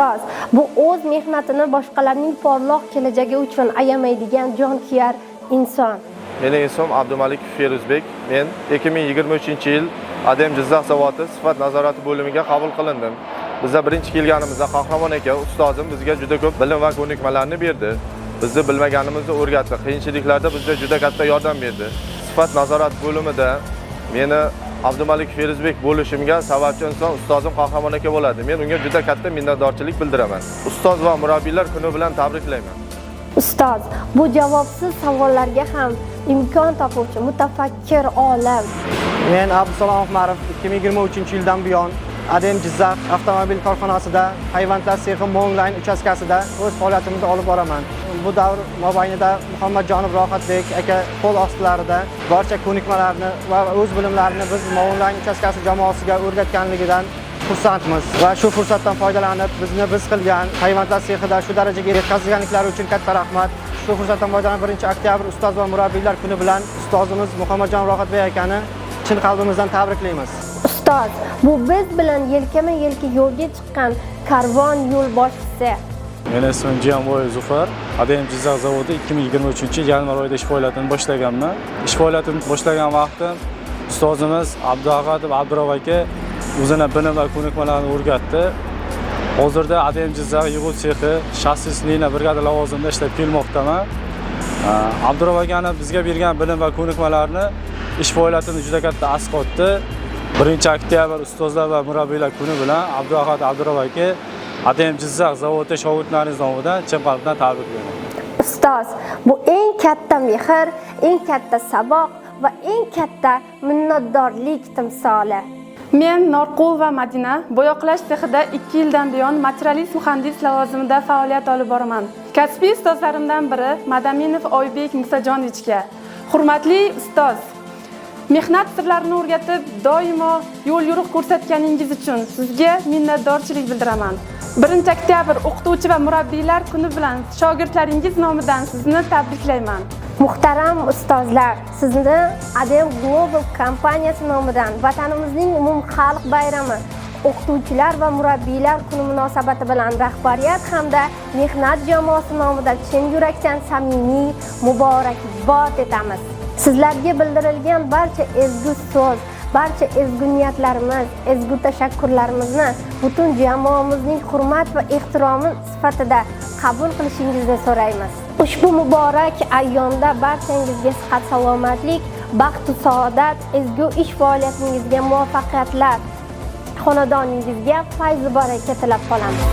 Ustoz bu o'z mehnatini boshqalarning porloq kelajagi uchun ayamaydigan jonkuyar inson. Meni ismim Abdumalik Feruzbek. Men 2023-yil ADM Jizzax zavodi sifat nazorati bo'limiga qabul qilindim. Biza birinchi kelganimizda Qahramon aka ustozim bizga juda ko'p bilim va ko'nikmalarni berdi. Bizni bilmaganimizni o'rgatdi. Qiyinchiliklarda bizga juda katta yordam berdi. Sifat nazorat bo'limida meni Abdumalik Feruzbek bo'lishimga sababchi inson ustozim Qahramon aka bo'ladi. Men unga juda katta minnatdorchilik bildiraman. Ustoz va murabbiylar kuni bilan tabriklayman. Ustoz bu javobsiz savollarga ham imkon topuvchi mutafakkir olim. Men Abdusalom Umarov, 2023-yildan buyon ADM Jizzax avtomobil korxonasida payvandlash sexi Monline uchastkasida o'z faoliyatimni olib boraman. Bu davr mobaynida Muhammadjonov Rohatbek aka qo'l ostilarida barcha ko'nikmalarni va o'z bilimlarini biz Monline uchastkasi jamoasiga o'rgatganligidan xursandmiz va shu fursatdan foydalanib, bizni biz qilgan, payvandlash sexida shu darajaga yetkazganliklari uchun katta rahmat. Shu fursatdan foydalanib, 1-oktyabr Ustoz va murabbiylar kuni bilan ustozimiz Muhammadjon Rohatbek akani chin qalbimizdan tabriklaymiz. Ustoz bu biz bilan yelkama yelka yo'lga chiqqan karvon yo'lboshchisi. Meni ismim Jiyanboy Zufar. ADM Jizzax zavodi 2023 yanvar oyida ish faoliyatini boshlaganman. Ish faoliyatini boshlagan vaqtim ustozimiz Abduahadov Abdurov aka o'zini bilim va ko'nikmalarini o'rgatdi. Hozirda ADM Jizzax yig'uv sexi shassi liniya brigada lavozimida ishlab kelmoqdaman. Abdurov akani bizga bergan bilim va ko'nikmalarni ish faoliyatimni juda katta asqotdi. 1-oktyabr Ustozlar va murabbiylar kuni bilan Abduahad Abdurov aka, ADM Jizzax zavodi shogirdlaringiz nomidan chin qalbdan tabriklayman. Ustoz bu eng katta mehr, eng katta saboq va eng katta minnatdorlik timsoli. Men Norqulova Madina, bo'yoqlash sexida 2 yildan buyon materialist muhandis lavozimida faoliyat olib boraman. Kasbiy ustozlarimdan biri Madaminov Oybek Musajonovichga. Hurmatli ustoz, mehnat sirlarini o'rgatib, doimo yo'l yo'riq ko'rsatganingiz uchun sizga minnatdorchilik bildiraman. 1-oktyabr O'qituvchi va murabbiylar kuni bilan shogirdlaringiz nomidan sizni tabriklayman. Muhtaram ustozlar, sizni ADM Global kompaniyasi nomidan vatanimizning umumxalq bayrami, O'qituvchilar va murabbiylar kuni munosabati bilan rahbariyat hamda mehnat jamoasi nomidan chin yurakdan samimiy muborakbod etamiz. Sizlarga bildirilgan barcha ezgu so'z, barcha ezgu niyatlarimiz, ezgu tashakkurlarimizni butun jamoamizning hurmat va ehtiromi sifatida qabul qilishingizni so'raymiz. Ushbu muborak ayyomda barchangizga sihat salomatlik, baxtu saodat, ezgu ish faoliyatingizga muvaffaqiyatlar, xonadoningizga fayzu baraka tilab qolamiz.